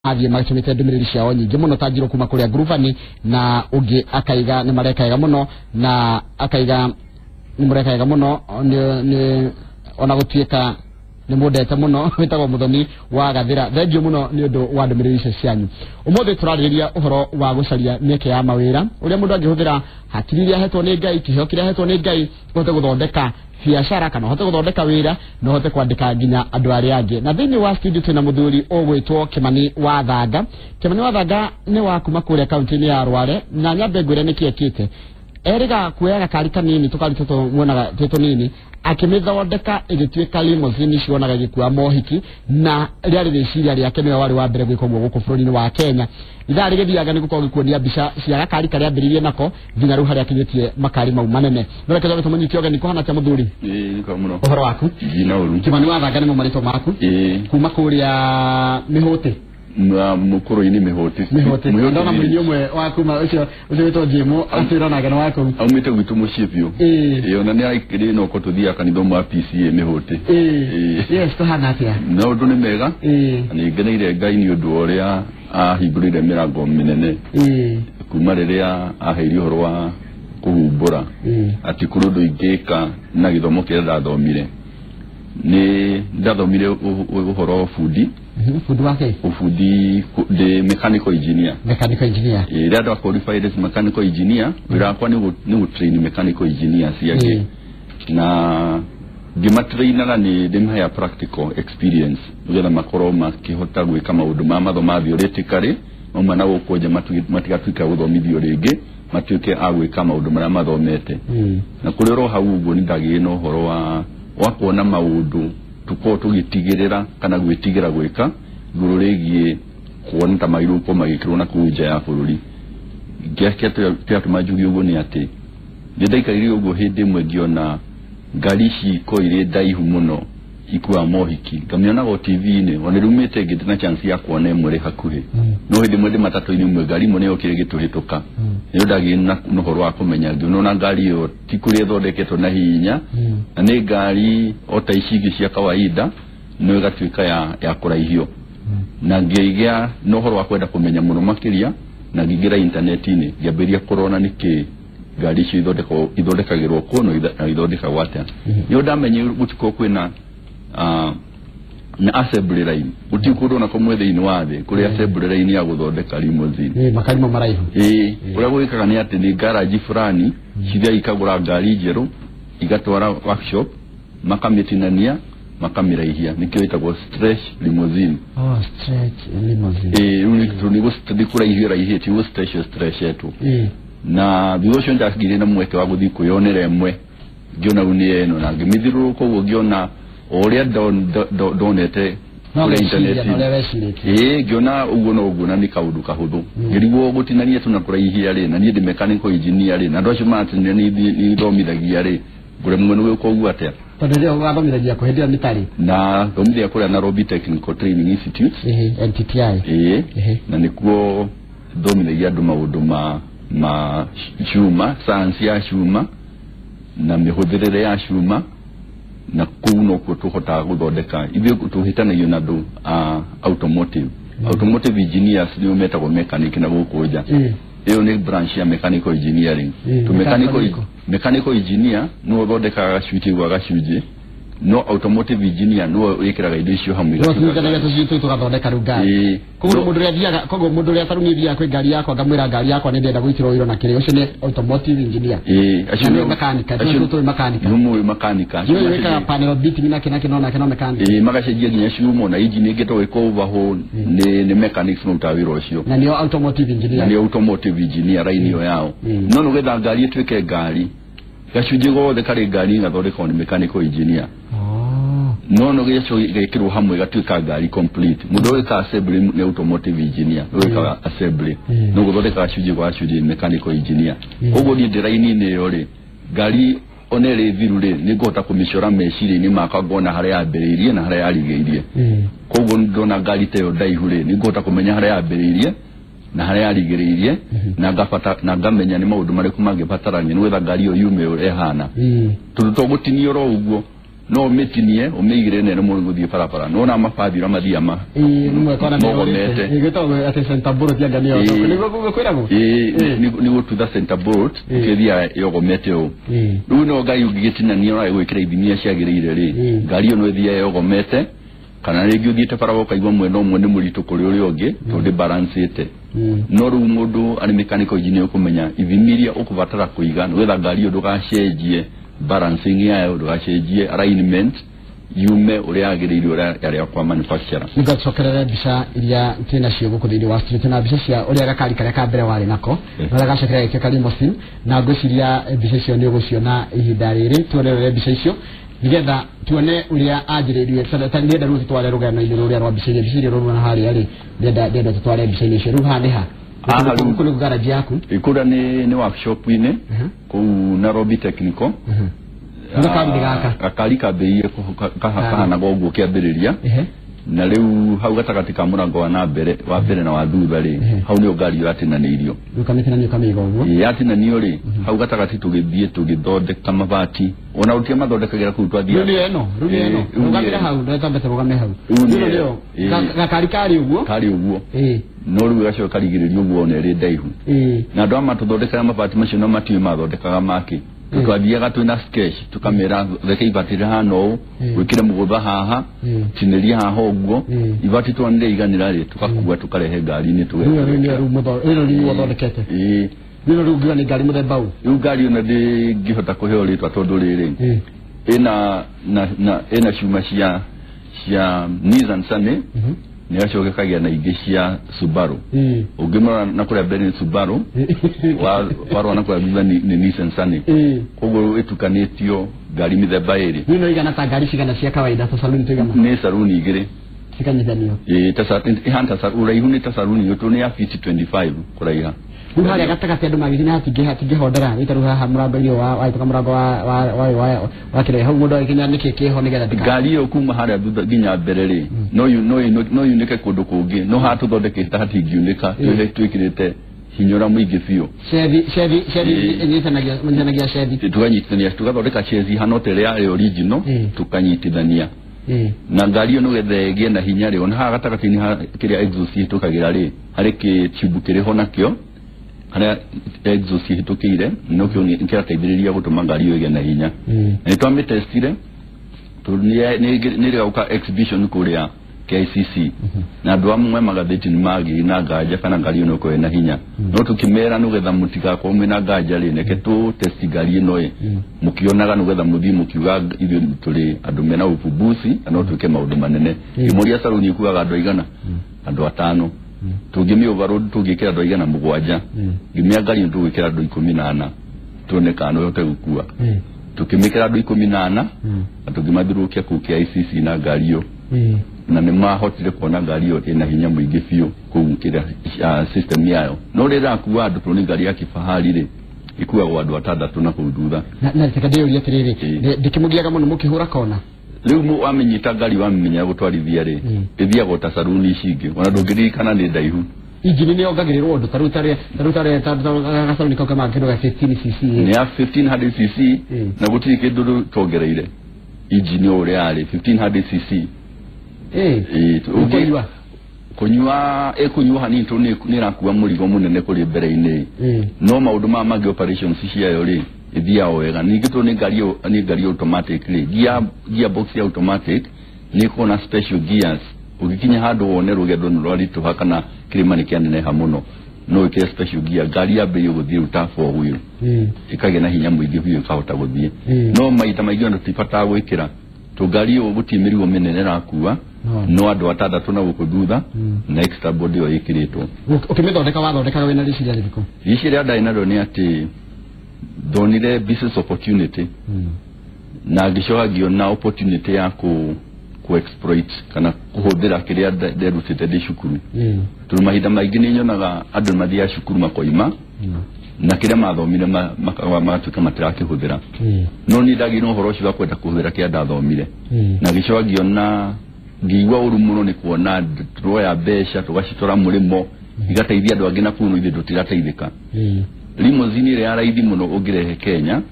Mathiĩ magĩtũmĩte ndũmĩrĩri ciao nyingĩ mũno ta njirũ kuma kũrĩa Gruvani, na ũngĩ akaiga nĩ mareka wega mũno, na akaiga nĩ mũreka wega mũno, nĩ ona gũtuĩka nĩ mũndete mũno. Wĩtagwo Mũthoni wa Gathĩra, thengiũ mũno nĩ ũndũ wa ndũmĩrĩri icio cianyu. Ũmũthĩ tũrarĩrĩria ũhoro wa gũcaria mĩeke ya mawĩra, ũrĩa mũndũ angĩhũthĩra hakiri iria ahetwo nĩ Ngai, kĩheo kĩrĩa ahetwo nĩ Ngai, ũhote gũthondeka biacara kana ũhote gũthondeka wĩra na ũhote kwandĩka nginya andũ arĩa angĩ. Na thĩinĩ wa studio twĩna mũthuri ũgwĩtwo Kĩmani wa Thanga. Kĩmani wa Thanga nĩ wa kuma kũrĩa kaunti-inĩ ya Rware, na nyambe ngwĩre nĩkĩ ekĩte. Erĩga kuoya gakari kanini, tũkari tũtũ muonaga twĩ tũnini, akĩmĩthondeka ĩgĩtuĩka limousine cionaga ĩgĩkua mohiki, na rĩarĩ rĩciria rĩake, nĩwe warĩ wa mbere gwĩka ũguo gũkũ bũrũri-inĩ wa Kenya. Ithaa rĩgĩthiaga nĩ gũkorwo gĩkuonia mbica cia gakari karĩa ambĩrĩirie nako nginya rĩu harĩa akinyĩtie makari mau manene. No reke twambe tũmũnyite ũgeni. Kũhana atĩa, mũthuri? Ĩĩ, nĩ kwega mũno. Ũhoro waku? Ndina ũru. Kĩmani wa Thanga nĩmo marĩtwa maku? Ĩĩ. Kuma kũrĩa Mĩhũtĩ? Na mũkũrũ-inĩ, Mĩhũti. Mĩhũtĩ. Ndona mũini ũmwe wa kuma ũcio ũcio wĩtwo Jĩmũ atwĩra nake nĩ wa kũu. Aumĩte gwitũ mũciĩ biũ. Ĩĩ, ona nĩ aikĩrĩ noko tũthiaga kanitha ũmwe wa PCA Mĩhũti. Ĩĩ. Yes, tũhana atĩa? Maũndũ nĩ mega. Na nĩ ngeneire Ngai nĩ ũndũ wa ũrĩa ahingũrĩire mĩrango mĩnene kuma rĩrĩa aheire ũhoro wa kũhumbũra atĩ kũrĩ ũndũ ingĩka na gĩthomo kĩrĩa ndathomire. Nĩ ndathomire ũhoro wa ũbundi. Bundi wake? Ũbundi, ndĩ mechanical engineer. Mechanical engineer. Ĩĩ, rĩrĩa nda qualified as mechanical engineer, wĩra wakwa nĩ gũ-train mechanical engineers angĩ, na ngĩmatrainaga nĩ ndĩmaheaga practical experience nĩgetha makorwo makĩhota gwĩka maũndũ ma mathoma theoretically, mauma na gũkũ nja matigatuĩke a gũthomithio rĩngĩ, matuĩke a gwĩka maũndũ marĩa mathomete. Na kũrĩ oro hau ũguo nĩ ndagĩire na ũhoro wa kuona maũndũ tũkorwo tũgĩtigĩrĩra kana gwĩtigĩra gwĩka igũrũ rĩgiĩ kuona ta magĩrĩirwo gũkorwo magĩkĩrwo na kũu nja ya bũrũri. Kĩrĩa kĩratũma njuge ũguo nĩ atĩ nĩ ndaikarire ũguo hĩndĩ ĩmwe ngĩona ngari ici ikorwo irĩ ndaihu mũno ikuaga mohiki, ngamĩonaga o TV-inĩ, ona rĩumĩte ngĩte na chance ya kuona ĩmwe ĩrĩ hakuhĩ. No hĩndĩ ĩmwe ndĩ matatũ-inĩ ĩmwe, ngari ĩmwe nĩyokire ĩgĩtũhĩtũka, nĩyo ndagĩire na ũhoro wa kũmenya, ngĩona ona ngari ĩyo ti kũrĩa ĩthondeketwo na hinya, na nĩ ngari o ta ici ingĩ cia kawaida, no ĩgatuĩka ya kũraihio. Na ngĩgĩa na ũhoro wa kwenda kũmenya mũno makĩria, na ngĩingĩra intaneti-inĩ, ngĩambĩrĩria kũrona nĩkĩ ngari icio ithondekagĩrwo kũ na ithondekagwo atĩa. Nĩyo ndamenyire gũtikorwo kwĩna na assembly line, gũtirĩ kũndũ ona kũmwe thĩinĩ wa thĩ kũrĩ assembly line ya gũthondeka limousine. Ĩĩ, makari mau maraihu. Ĩĩ, ũrĩa gwĩkaga nĩ atĩ nĩ garage fulani cithiaga ikagũra ngari njerũ, igatwara workshop, makamĩtinania, makamĩraihia, nĩkĩo ĩtagwo stretch limousine. Oh, stretch limousine. Ĩĩ, rĩu nĩ kũraihio raihĩtio, gũ stretch stretchetwo. Na thutha ũcio ndagĩire na mweke wa gũthiĩ kwĩyonera ĩmwe, ngĩona rĩu nĩ ĩno, na ngĩmĩthiũrũrũka ũguo, ngĩona o ũrĩa ndonete No kũrĩa weciria na intaneti-inĩ. ũrĩa wecirĩtie. Ĩĩ, ngĩona ũguo no ũguo, na nĩ kaũndũ kahũthũ. Ngĩrigwo gũtinania tu na kũraihia rĩ, na niĩ ndĩ mechanical engineer rĩ, na andũ acio maratinania nĩ ithomithagia rĩ, ngũremwo nĩ gwĩka ũguo atĩa? Tondũ rĩrĩa ũgathomithagia kũ hĩndĩ ĩyo nĩ tarĩ? Na thomithia kũrĩa Nairobi Technical Training Institute. NTTI. Ĩĩ. Na nĩkuo thomithagia andũ maũndũ ma cuma, science ya cuma na mĩhũthĩrĩre ya cuma, na kũu nokuo tũhotaga gũthondeka. Ithuĩ tũhĩtanagio na andũ a automotive engineers, nĩo metagwo mechanic na gũkũ nja. Ĩyo nĩ branch ya mechanical engineering. To mechanical mechanical. Mechanical engineer nĩwe ũthondekaga gacunjĩ gwa gacunjĩ, no automotive engineer nĩwe wĩkĩraga indo icio hamwe no igatuĩka tunyitanagia ngari. Tũcunjĩ tũu tũgathondeka rĩu ngari. Koguo mũndũ ũrĩa athiaga, koguo mũndũ ũrĩa tarĩu niĩ thiaga kwĩ ngari yakwa, ngamwĩra ngari yakwa nĩ ndĩrenda gwĩkĩrwo ũiro na kĩrĩ, ũcio nĩ automotive engineer? Ĩĩ, acio Na nĩo mechanic, acio tũĩ mechanic. Nĩo mũĩ mechanic acio. Nĩo wĩkaga panel beating na kĩ no nake no mechanic? Ĩĩ, magacenjia nginya cuma na engine ĩngĩ ĩko overhaul, nĩ mechanics marutaga wĩra ũcio. Na nĩo automotive engineer. Na nĩo automotive engineer, line ĩyo yao. No nĩgetha ngari ĩtuĩke ngari, gacunjĩ gothe karĩ ngari gathondekagwo nĩ mechanical engineer. Oh. No gĩkĩrwo hamwe gatuĩka ngari complete, mũndũ ũrĩa wĩkaga assembly nĩ automotive engineer, nĩ wĩkaga assembly. No gũthondeka gacunjĩ gwa gacunjĩ nĩ mechanical engineer. Koguo niĩ ndĩ raini-inĩ ĩyo rĩ, ngari ona ĩrĩ thiru rĩ, nĩ ngũhota kũmĩcora meciria-inĩ makwa, ngona harĩa yambĩrĩirie na harĩa yarigĩirie. Koguo ndona ngari ta ĩyo ndaihu rĩ, nĩ ngũhota kũmenya harĩa yambĩrĩirie na harĩa yarigĩrĩirie, na ngabata na ngamenya nĩ maũndũ marĩkũ mangĩbatarania nĩgetha ngari ĩyo yume ũrĩa ĩhana, tondũ to gũtinio oro ũguo. No ũmĩtinie ũmĩigĩrĩre na ĩremwo nĩ gũthiĩ barabara. Nĩwona mabathi ũrĩa mathiaga ma ĩĩ mogomete. Ĩgĩtagwo atĩ center bolt anga nĩyo nĩguo kwĩragwo. Ĩĩ, nĩ gũtutha center bolt ũkĩthiaga yogomete ũũ. Rĩu no ngari ũngĩgĩtinania ũrage gwĩkĩra ithimi iria ciagĩrĩire rĩ, ngari ĩyo no ĩthiaga yogomete, kana rĩngĩ ũthiĩte barabara ũkaigua mwena ũmwe nĩ mũritũ kũrĩ ũrĩa ũngĩ tondũ ndĩbalancĩte. No rĩu mũndũ arĩ mechanical engineer ũkũmenya ithimi iria ũkũbatara kũiga nĩgetha ngari ĩyo ndũgacenjie balancing yayo, ndũgacenjie alignment yume ũrĩa yagĩrĩire ũrĩa yarĩ kwa manufacturer. Nĩngacokerere mbica iria twĩ nacio gũkũ thĩinĩ wa studio. Twĩna mbica cia ũrĩa gakari karĩa ka mbere warĩ nako na ũrĩa gacokire gagĩtuĩka limousine, na ngwĩciria mbica icio nĩ ũgũciona ihinda rĩrĩ. Tuonerere mbica icio nĩgetha tuone ũrĩa anjĩrĩirie. Nĩenda rĩu tũtware rũgano-inĩ rũrĩa rwa mbica iria, mbica iria ũrona harĩa rĩ, ndĩrenda tũtware mbica-inĩ icio. Rĩu haha nĩ ha? Haha rĩu- Kũu nĩ garage yaku? Kũrĩa nĩ workshop-inĩ kũu Nairobi Technical. Nĩ gakari nĩ gaka? Gakari kambĩrĩirie kahanaga ũguo kĩambĩrĩria, na rĩu hau gatagatĩ ka mũrango wa na mbere wa mbere na wa thutha rĩ, hau nĩho ngari ĩyo yatinanĩirio. Rĩu kamĩtinanio kamĩiga ũguo. Ĩ, yatinanio rĩ, hau gatagatĩ tũgĩthiĩ tũgĩthondeka mabati, ona gũtirĩ mathondekagĩra kũu Rĩu twathiaga. nĩyo ĩno, rĩu nĩyo ĩno. Ĩ, rĩu Rũgamĩre nĩyo. hau, ndetambete rũgame hau. Rĩu Rĩu nĩyo. nĩyo. Ĩ. Gakari karĩ ũguo. Karĩ ũguo, no rĩu gacoka karigĩrĩrio ũguo ona ĩrĩ ndaihu, na andũ aya matũthondekera mabati macio na matiũĩ mathondekaga makĩ. Twathiaga twĩna sketch tũkamĩra thondeka ibati rĩhana ũũ, wĩkĩre mũgũtha haha, tinĩria haha ũguo. Ibati tuona rĩaiganĩra rĩ, tũgakua tũkarehe ngari-inĩ. Rĩu rĩu nĩyo rĩu rĩu rĩu ũthondekete. Ĩĩ. Rĩu rĩu ngiuga nĩ ngari mũthemba ũũ. Rĩu ngari ĩno ndĩngĩhota kũheo rĩtwa tondũ rĩrĩ ĩna na na ĩna cuma cia Nissan Sunny, nĩ gacoka kagĩa na ingĩ cia Subaru. Ũngĩmĩrora na kũrĩa mbere nĩ Subaru, warora na kũrĩa thutha nĩ Nissan Sunny. Koguo ĩtukanĩtio ngari mĩthemba ĩrĩ. Rĩu no igana ta ngari cigana cia kawaida, ta saluni tũigana? Nĩ saruni igĩrĩ. Cikanyithanio. Ĩĩ, ĩhana ta ũraihu nĩ ta saruni tũ nĩ ya feet 25 kũraiha. Rĩu harĩa gatagatĩ andũ magĩkinya hatingĩhondera rĩta rĩu haha mũrango-inĩ wa wahĩtũka mũrango wa wa wa wa wa kĩrĩa hau mũndũ agĩkinya nĩkĩ kĩho nĩgetha ndika Ngari ĩyo kuma harĩa thutha nginya mbere rĩ, no yunĩke kũndũ kũngĩ, no haha tũthondekete hatingiunĩka, twĩkĩrĩte hinya ũrĩa mũingĩ biũ. Chethi chethi chethi nyitanagia chethi. Tukanyitithania tugathondeka chassis hana ta ĩrĩa yarĩ original, tukanyitithania na ngari ĩyo nĩgetha ĩgĩe na hinya rĩ, ona haha gatagatĩ-inĩ ha kĩrĩa exhaust ĩhĩtũkagĩra rĩ, harĩ kĩtiubu kĩrĩ ho nakĩo harĩa exhaust ĩhĩtũkĩire nokĩo kĩrateithĩrĩria gũtũma ngari ĩyo ĩgĩe na hinya. Na nĩtwamĩtestire tondũ nĩ ĩrĩgauka exhibition kũrĩa KICC, na andũ amwe magathĩti nĩ magĩire na nganja kana ngari ĩyo no ĩkorwo ĩna hinya, no tũkĩmera nĩgetha mũtigakorwo mwĩna nganja rĩ, reke tũ test ngari ĩno ĩ mũkĩonaga nĩgetha mũthiĩ mũkiuga ithuĩ tũrĩ andũ mena ufumbuzi na no twĩke maũndũ manene. Kĩmũria saruni ĩkuaga andũ aigana? Andũ atano. Tũngĩmĩ overload tũngĩkĩra andũ aigana? Mũgwanja. Ngĩmĩa ngari ĩno tũgwĩkĩra andũ 14 tuone kana no ĩhote gũkua. Tũkĩmĩkĩra andũ 14 na tũkĩmathiũrũrũkia kũu KICC na ngari ĩyo, na nĩ mahotire kuona ngari ĩyo ĩna hinya mũingĩ biũ kũu kĩrĩa system yayo, no rĩrĩa ĩrakua andũ, tondũ nĩ ngari ya kifahari rĩ, ĩkuagwo andũ atandatũ na kũu thutha. Na reke ndĩyũrie atĩrĩrĩ, ndĩkĩmũgiaga mũno mũkĩhũra kona? Rĩu wamĩnyita ngari wamĩmenya gũtwarithia rĩ, ĩthiagwo ta saruni ici ingĩ, ona ndũngĩririkana nĩ ndaihu. Injini nĩ yongagĩrĩrwo ũndũ ta rĩu tarĩa ta rĩu tarĩa gacaruni kau kama kĩndũ ga 15 cc? Nĩ ya 1500 cc. Na gũtirĩ kĩndũ tuongereire, injini o ũrĩa yarĩ 1500 cc. Ĩĩ, Ũkũnyua? Kũnyua ĩkũnyua hanini tondũ nĩ ĩrakua mũrigo mũnene kũrĩ mbere-inĩ, no maũndũ maya mangĩ operations ciayo rĩ, ĩthiaga o wega. Ningĩ tondũ nĩ ngari ĩyo nĩ ngari automatic rĩ, gear box ya automatic nĩ ĩkoragwo na special gears. Ũgĩkinya handũ wone rũgendo nĩ rwaritũha kana kĩrĩma nĩ kĩaneneha mũno, no wĩkĩre special gear, ngari yambĩrĩrie gũthiĩ rĩu ta four wheel, ĩkagĩa na hinya mũingĩ biũ, ĩkahota gũthiĩ. No maita maingĩ ona tũtibataraga gwĩkĩra tondũ ngari ĩyo gũtirĩ mĩrigo mĩnene ĩrakua, no andũ atandatũ na gũkũ thutha na extra body ĩyo ĩkĩrĩtwo. Ũkĩmĩthondeka wathondekaga wĩna rĩciria rĩrĩkũ? Rĩciria rĩrĩa ndarĩ narĩo nĩ atĩ ndonire business opportunity, na ngĩcoka ngĩona opportunity ya ku exploit kana kũhũthĩra kĩrĩa nderutĩte ndĩ cukuru, tondũ mahinda maingĩ nĩ nyonaga andũ nĩ mathiaga cukuru makoima na kĩrĩa mathomire magatuĩka matirakĩhũthĩra, no niĩ ndagĩire na ũhoro ũcio wa kwenda kũhũthĩra kĩrĩa ndathomire, na gĩcoka ngĩona ngĩigua ũru mũno nĩ kuona turoya mbeca tũgacitwara mũrĩmo igateithia andũ angĩ na kũu no ithuĩ tũtirateithĩka. Limousine ĩrĩa ya raithi mũno ũngĩrehe Kenya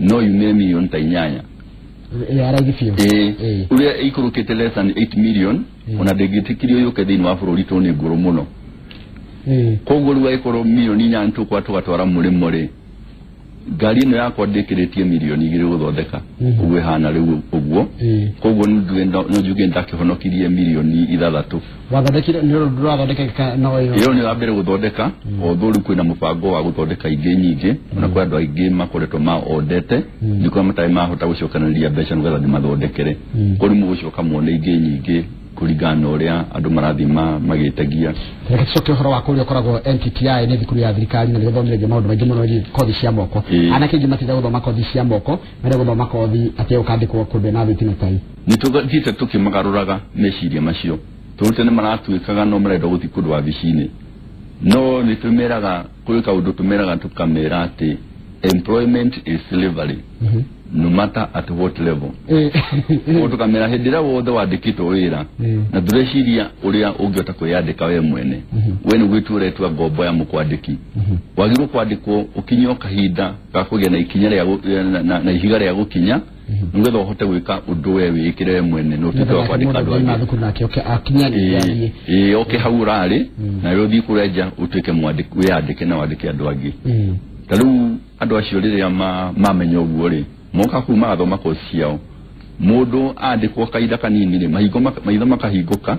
no yumĩre mirioni ta 8. Ya raithi biũ. Ĩĩ, ũrĩa ĩikũrũkĩte less than 8 million, ona ndĩngĩtĩkĩrio yũke thĩinĩ wa bũrũri tondũ nĩ ngũrũ mũno. Koguo rĩu angĩkorwo mirioni 8 tũkwa tũgatwara mũrĩmo rĩ, ngari ĩno yakwa ndĩkĩrĩtie mirioni 2 gũthondeka ũguo ĩhana rĩu ũguo. Koguo no njuge ndakĩhonokirie mirioni 6. Wathondekire nĩ ũndũ ndũrathondekeka no ĩyo? Ĩyo nĩ ya mbere gũthondeka, although rĩu kwĩna mũbango wa gũthondeka ingĩ nyingĩ, ona kwĩ andũ aingĩ makoretwo maondete nĩkũrĩa matarĩ mahota gũcokanĩrĩria mbeca nĩgetha ndĩmathondekere. Koguo rĩu mũgũcoka muone ingĩ nyingĩ kũringana na ũrĩa andũ marathiĩ magĩtegia. Reke tucoke ũhoro wa kũrĩa ũkoragwo NTTI, nĩ thukuru ya thirikari na nĩ gũthomithagio maũndũ maingĩ mũno wĩgiĩ kothi cia moko. Anake aingĩ matirenda gũthoma kothi cia moko, marenda gũthoma kothi atĩ ũkandĩkwo kũndũ na thuti na tai. Nĩ tũthiĩte tũkĩmagarũraga meciria macio, tondũ tene maratuĩkaga no marenda gũthiĩ kũndũ wabici-inĩ, no nĩ tũmeraga kũrĩ kaũndũ tũmeraga tũkamera atĩ employment is slavery no matter at what level. Koguo tũkamera hĩndĩ ĩrĩa wothe wandĩkĩtwo wĩra na ndũreciria ũrĩa ũngĩhota kwĩyandĩka we mwene, we nĩ gwĩtua ũretua ngombo ya mũkwandĩki. Wagĩrĩirwo kwandĩkwo ũkinye o kahinda ga kũgĩa na ikinya rĩa na ihiga rĩa gũkinya nĩgetha ũhote gwĩka ũndũ we wĩĩkĩre we mwene na ũtuĩke wa kwandĩka andũ angĩ angĩ. Thukuru nake oke akinya athiĩ. Ĩĩ, oke hau ũrarĩ nawe ũthiĩ kũrĩa nja ũtuĩke mwandĩki, wĩyandĩke na wandĩke andũ angĩ. Ta rĩu andũ acio rĩrĩa mamenya ũguo rĩ, moka kuu magathoma kosi ciao, mũndũ andĩkwo kahinda kanini rĩ, maitho makahingũka,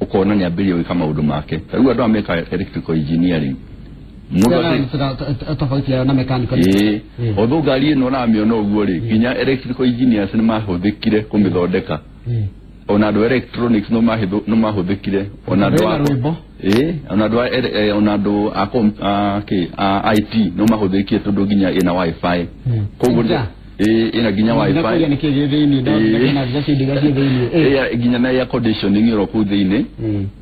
ũkona nĩ ambĩrĩria gwĩka maũndũ make. Ta rĩu andũ aya meka electrical engineering, mũndũ Tofauti yayo na mechanical? Ĩĩ, although ngari ĩno ũramĩona ũguo rĩ, nginya electrical engineers nĩ mahũthĩkire kũmĩthondeka, ona andũ electronics no mahũthĩkire, ona andũ Wĩna rwĩmbo. Ĩĩ, ona andũ a ona andũ a a kĩ a IT no mahũthĩkire tondũ nginya ĩna WiFi. Koguo Nja? Ĩĩ, ĩna nginya Nginya WiFi. kũrĩa nĩkĩ gĩ thĩinĩ na mbica cia indo iria ciĩ thĩinĩ. Ĩĩ, nginya na air conditioning ĩro kũu thĩinĩ.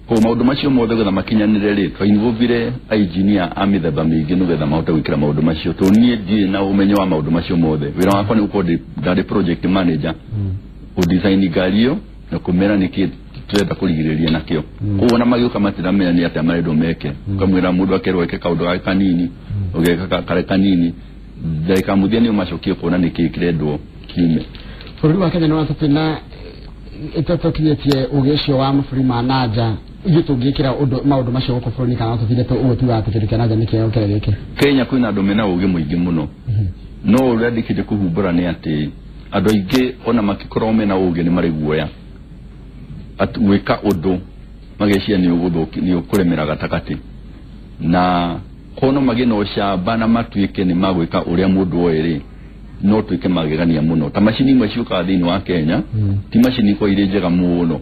Koguo maũndũ macio mothe getha makinyanĩre rĩ, twainvolvire engineer a mĩthemba mĩingĩ nĩgetha mahote gwĩkĩra maũndũ macio, tondũ niĩ ndirĩ na ũmenyo wa maũndũ macio mothe. Wĩra wakwa nĩ gũkorwo ndarĩ project manager, kũdesign ngari ĩyo na kũmera nĩkĩ tũrenda kũrigĩrĩria nakĩo. Koguo ona magĩũka matiramenya nĩ atĩa marendwo meke, ũkamwĩra mũndũ akerwo eke kaũndũ gake kanini, ũgeka karĩ kanini, ndagĩka mũthia nĩo macokie kuona nĩkĩ kĩrendwo kiume. Bũrũri wa Kenya nĩ watũtĩ na ĩtatũkinyĩtie ũgĩ ũcio wa mabũrũri ma nanja, ithuĩ tũngĩkĩra ũndũ maũndũ macio gũkũ bũrũri kana tũthire ũguo tugaga atĩ kĩndũ kĩa nanja nĩ kĩega gũkĩra gĩkĩ? Kenya kwĩna andũ mena ũgĩ mũingĩ mũno, no ũrĩa ndĩkĩte kũhumbũra nĩ atĩ andũ aingĩ ona makĩkorwo mena ũgĩ nĩ marĩ guoya gwĩka ũndũ, mageciria nĩ ũgũthũki, nĩ ũkũremera gatagatĩ, na kono magĩe na ũcamba na matuĩke nĩ magwĩka ũrĩa mũndũ oĩ rĩ, no tuĩke magegania mũno. Ta macini imwe ciũkaga thĩinĩ wa Kenya, ti macini ikoragwo irĩ njega mũno,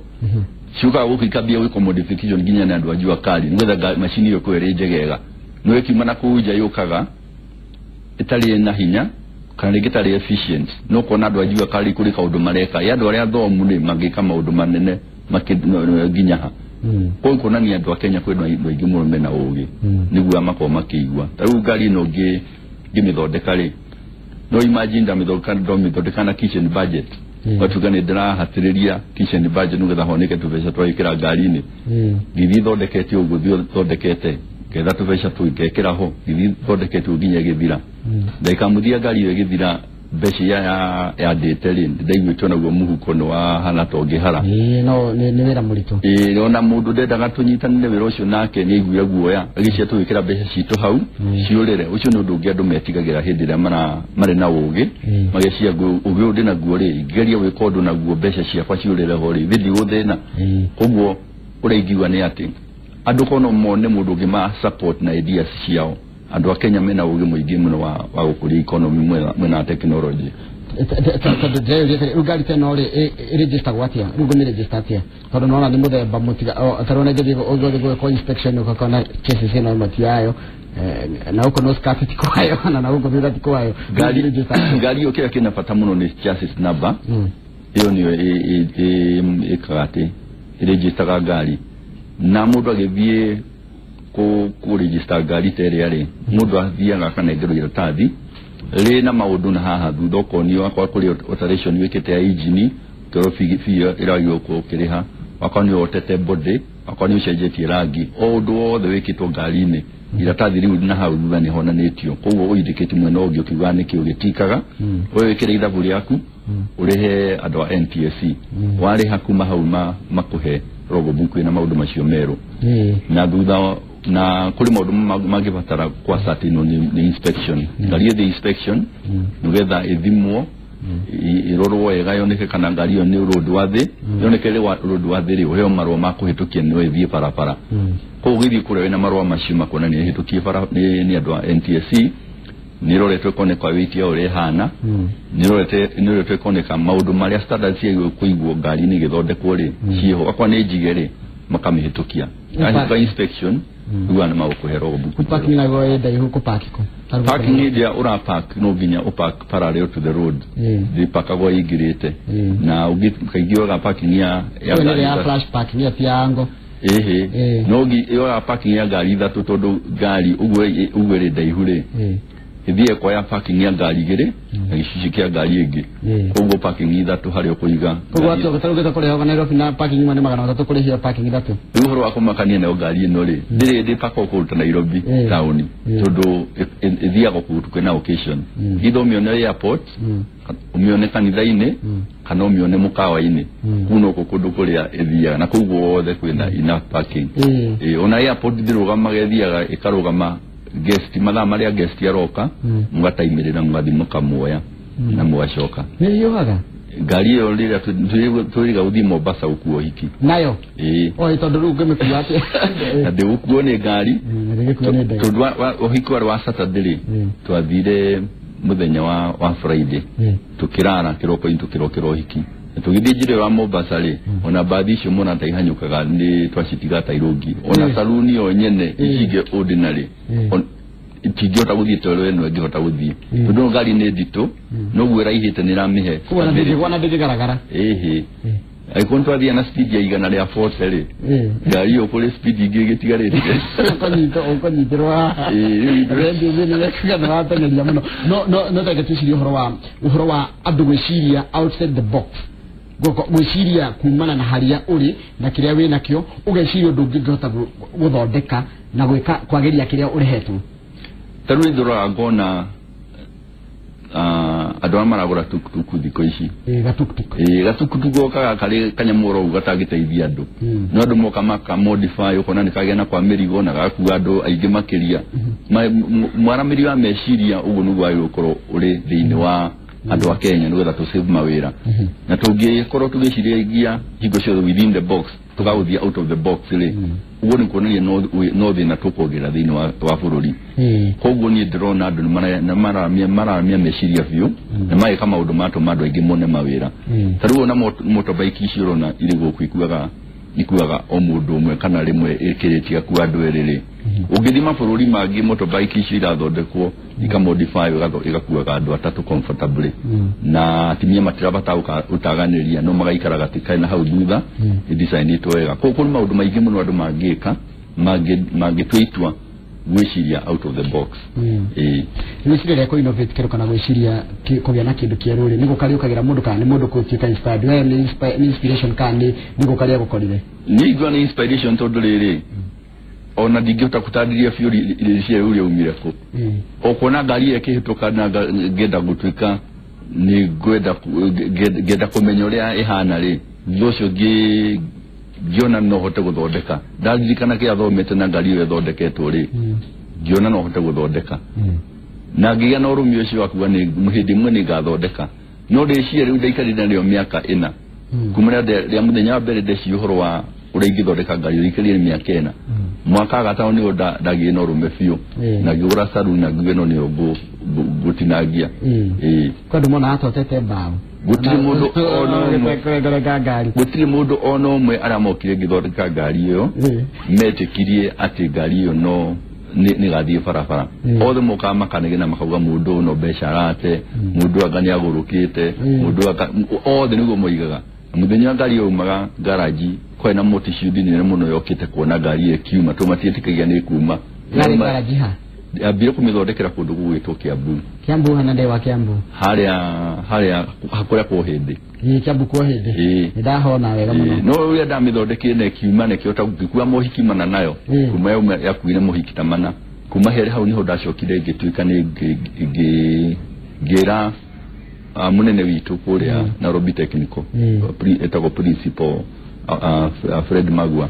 ciũkaga gũkũ ikambia gwĩkwo modification nginya nĩ andũ a jua kali nĩgetha macini ĩyo ĩkorwo ĩrĩ njegega, no ĩkiuma na kũu nja yũkaga ĩtarĩ na hinya kana rĩngĩ ĩtarĩ efficient. No kuona andũ a jua kali kũrĩ kaũndũ mareka ĩ andũ arĩa athomu rĩ mangĩka maũndũ manene nginya ha. Koguo kuonania andũ a Kenya kwĩ andũ aingĩ mũno mena ũgĩ nĩguo makorwo makĩigua. Ta rĩu ngari ĩno ngĩmĩthondeka rĩ, no imagine ndamĩthondeka na kitchen budget, ũgatuĩka nĩ ndĩrahatĩrĩria kitchen budget nĩgetha honeke tũbeca twagĩkĩra ngari-inĩ. Ngĩthiĩ thondekete ũguo, thiĩ thondekete ngetha tũbeca tũu ngekĩra ho, ngĩthiĩ thondekete ũguo nginya ĩgĩthira. Ndagĩka mũthia ngari ĩyo ĩgĩthira, mbeca iria yandĩte rĩ, ndaiguĩte onaguo mũhuko nĩ wahana ta ũngĩhara. Ĩĩ, no nĩ wĩra mũritũ. Ĩĩ, ona mũndũ ndendaga tũnyitanĩre wĩra ũcio nake nĩ aiguire guoya agĩcia tũgĩkĩra mbeca citũ hau ciũrĩre. Ũcio nĩ ũndũ ũngĩ andũ metigagĩra hĩndĩ ĩrĩa marĩ na ũgĩ, magecia ũgĩ ũyũ ndĩ naguo rĩ, ingĩgeria gwĩka ũndũ naguo mbeca ciakwa ciũrĩre ho rĩ, thĩ ndigũthĩna. Koguo ũrĩa ingiuga nĩ atĩ andũ kono mone mũndũ ũngĩ ma support na ideas ciao, andũ a Kenya mena ũgĩ mũingĩ mũno wa gũkũria economy mwena wa technology. Tondũ ndĩreyũria atĩrĩ, rĩu ngari ta ĩno rĩ, ĩrĩgistagwo atĩa? Rĩu ngũmĩrĩgista atĩa, tondũ nona nĩ mũthemba mũtiga ta rĩu ona ingĩthiĩ ũngĩthiĩ gwĩkwo inspection ũgakora chassis ĩno ĩmwe ti yayo, na gũkũ no skirt ti kwayo na gũkũ thutha ti kwayo. Ngari Ngũmĩregister atĩa? Ngari ĩyo kĩrĩa kĩna bata mũno nĩ chassis number. Ĩyo nĩyo ĩkaga atĩ ĩrĩnjistaga ngari, na mũndũ agĩthiĩ kũrĩgista ngari ta ĩrĩa rĩ, mũndũ athiaga akanengerwo iratathi rĩna maũndũ na haha thutha ũkonio akorwo kũrĩ alteration wĩkĩte ya engine, ũkerwo fee ĩragĩrĩirwo gũkorwo ũkĩrĩha, akorwo nĩ ũhotete body, akorwo nĩ ũcenjetie rangi, o ũndũ wothe wĩkĩtwo ngari-inĩ. Iratathi rĩu na hau thutha nĩ honanĩtio, koguo ũindĩkĩte mwena ũngĩ ũkiuga nĩkĩ ũgĩtikaga. Wewe wĩkĩre ithabu rĩaku, ũrĩhe andũ a NTSC. Warĩha kuma hau makũhe logbook ĩna maũndũ macio merũ. Na thutha na kũrĩ maũndũ mangĩbatara kwa certain nĩ inspection. Ngari ĩthiĩ inspection nĩgetha ĩthimwo, ĩrorwo wega, yoneke kana ngari ĩyo nĩ road worthy. Yoneke rĩ road worthy rĩ, ũheo marũa ma kũhĩtũkia no ĩthiĩ barabara. Koguo ũgĩthiĩ kũrĩa wĩna marũa macio makuonania ĩhĩtũkie bara nĩ andũ a NTSC, nĩ ĩroretwo ĩkoneka weight yayo ũrĩa ĩhana, nĩ ĩroretwo ĩkoneka maũndũ marĩa standards ciagĩrĩirwo kũigwo ngari-inĩ ĩgĩthondekwo rĩ ciĩho. Akorwo nĩ njige rĩ, makamĩhĩtũkia. Yahĩtũka inspection, rĩu nĩ magũkũhe logbook. Parking nayo ĩ ndaihu kũpaki kũ? Parking ĩrĩa ũrapark no nginya ũpark parallel to the road. Ndĩpakagwo ĩingĩrĩte. Na ũngĩ kaingĩ yoga parking ya Ĩyo nĩ ngari ya ithatũ. Flash parking ĩyo ti ya ango. Ĩhĩ. No yoga parking ya ngari ithatũ, tondũ ngari ũguo ũguo ĩrĩ ndaihu rĩ, ĩthiĩ kuoya parking ya ngari igĩrĩ na gĩcicio kĩa ngari ĩngĩ. Koguo parking ithatũ harĩa ũkũiga Koguo ngari. atĩ ũgĩta kũrĩha Nairobi na parking imwe nĩ 300 kũrĩhia parking ithatũ. Rĩu ũhoro wa kũmakania nayo ngari ĩno rĩ, ndĩrĩ ndĩpaka kũruta Nairobi taũni, tondũ ĩthiaga kũndũ kwĩna occasion. Either ũmĩone airport, ũmĩone kanitha-inĩ, kana ũmĩone mũkawa-inĩ. Kuu noko kũndũ kũrĩa ĩthiaga, na kũu guothe kwĩna enough parking. Ona airport ndĩrũgamaga, ĩthiaga ĩkarũgama guest mathaa marĩa guest aroka, mũgataimĩrĩra, mũgathiĩ mũkamuoya na mũgacoka. Nĩ hiũhaga? Ngari ĩyo rĩrĩa twĩrĩga gũthiĩ Mombasa gũkuo hiki. Nayo? Ĩĩ. Oi, tondũ rĩu ngĩmĩkua atĩa? Na ndĩgũkuo nĩ ngari. Na ndĩgĩkuo nĩ ndege. Tondũ ũhiki warĩ wa Saturday rĩ, twathire mũthenya wa Friday, tukirara kĩroko-inĩ, tukĩrokera ũhiki na tũgĩthiĩ njĩra ĩyo ya Mombasa rĩ, ona mbathi icio mona ta ihanyũkaga nĩ twacitiga ta irũngi ona saruni yo nyene ici ingĩ ordinary itingĩhota gũthiĩ ta ũrĩa ĩno ĩngĩhota gũthiĩ, tondũ ngari nĩ nditũ, noguo ĩraihĩte nĩ ĩramĩhe Koguo ona stability. Ndĩngĩgaragara. Ĩhĩ, angĩkorwo nĩtwathiĩ na speed ya 140 rĩ, ngari ĩyo kũrĩ speed ingĩ ĩgĩtigarĩte. Ũkũnyitĩrwo haha. Ĩĩ, rĩu Redio thĩinĩ wekuga nĩ wateng'eria mũno, no no reke twĩcirie ũhoro wa andũ gwĩciria outside the box. Gwĩciria kumana na harĩa ũrĩ na kĩrĩa wĩ nakĩo, ũgeciria ũndũ ũngĩ ũngĩhota gũthondeka na gwĩka kwagĩria kĩrĩa ũrehetwo. Ta rĩu nĩndĩroraga ngona andũ arĩa maragũra tukutuku thikũ ici. Ĩĩ, gatukutuku. Ĩĩ, gatukutuku gokaga karĩ kanyamũ oro ũguo gatangĩteithia andũ, no andũ moka maka modify, ũkona nĩ kagĩa na kwa mĩrigo na gagakua andũ aingĩ makĩria. Mwaramĩri wa meciria ũguo nĩguo wagĩrĩirwo gũkorwo ũrĩ thĩinĩ wa andũ a Kenya, nĩgetha tũ save mawĩra. Na tũngĩkorwo tũgĩciragia hingo ciothe within the box, tũgagũthiĩ out of the box rĩ, ũguo nĩ kuonania no thĩna tũkuongerera thĩinĩ wa bũrũri. Koguo niĩ ndĩrona andũ nĩ mararamia meciria biũ na magĩka maũndũ matũma andũ aingĩ mone mawĩra. Ta rĩu ona motorbike ici ũrona irĩ gũkũ ikuaga o mũndũ ũmwe, kana rĩmwe ĩkĩrĩtie gakua andũ erĩ rĩ, ũngĩthiĩ mabũrũri mangĩ motorbike icio irathondekwo ikamodify igakuaga andũ atatũ comfortably, na atumia matirabata gũtaganĩria, no magaikara gatikae na hau thutha, ĩdesign-ĩtwo wega. Koguo kũrĩ maũndũ maingĩ mũno andũ mangĩka mangĩtua itua gwĩciria out of the box. Ĩĩ. Gwĩciria rĩa kũ innovate kĩndũ kana gwĩciria kũgĩa na kĩndũ kĩerũ rĩ, nĩ gũkariũkagĩra mũndũ kana nĩ mũndũ gũtuĩka inspired? We nĩ inspiration kana nĩ gũkaria gũkorire? Niĩ ingĩuga nĩ inspiration, tondũ rĩrĩ, ona ndingĩhota gũtarĩria biũ rĩciria rĩu rĩaumire kũ. O kuona ngari ĩyo ĩkĩhĩtũka na ngenda gũtuĩka nĩ ngwenda ngenda kũmenya ũrĩa ĩhana rĩ, thutha ũcio ngĩona no hote gũthondeka. Ndaririkana kĩrĩa thomete na ngari ĩyo ĩthondeketwo rĩ, ngĩona no hote gũthondeka, na ngĩgĩa na ũrũme ũcio wa kuga nĩ hĩndĩ ĩmwe nĩ ngathondeka. No rĩciria rĩu ndaikarire narĩo mĩaka 4 kuma rĩa mũthenya wa mbere ndeciria ũhoro wa ũrĩa ingĩthondeka ngari ĩyo, ikarire mĩaka 4. Mwaka wa gatano nĩguo ndagĩire na ũrũme biũ na ngĩgũra saruni na ngiuga ĩno nĩyo ngũtinangia. Ĩĩ. Kwa andũ monaga totete mbaũ. Gũtirĩ mũndũ ona ũmwe. Kũrengarenga ngari. Gũtirĩ mũndũ ona ũmwe arĩa mokire ngĩthondeka ngari ĩyo metĩkirie atĩ ngari ĩyo no nĩ gathiĩ barabara. Othe mokaga makanegena makauga mũndũ ũyũ no mbeca arate, mũndũ anga nĩ agũrũkĩte, mũndũ anga othe nĩguo moigaga. Na mũthenya wa ngari ĩyo yaumaga garaji, kwarĩ na multitude nene mũno yokĩte kuona ngari ĩyo ĩkiuma, tondũ matiĩtĩkagia nĩ ĩkuuma. Yarĩ garaji ha? Ambire kũmĩthondekera kũndũ gũgwĩtwo Kiambu. Kiambu hana ndewa Kiambu? Harĩa kũrĩa kwa hĩndĩ. Ĩĩ, Kiambu kwa hĩndĩ. Ĩĩ. Nĩ ndahona wega mũno. No ũrĩa ndamĩthondekire na ĩkiuma na ĩkĩhota gũgĩkua mohiki mana nayo, kuma yauma yakuire mohiki ta mana. Kuma here hau niho ndacokire ngĩtuĩka nĩ ngĩra munene witũ kũrĩa Nairobi Technical, etagwo principal Fred Magua.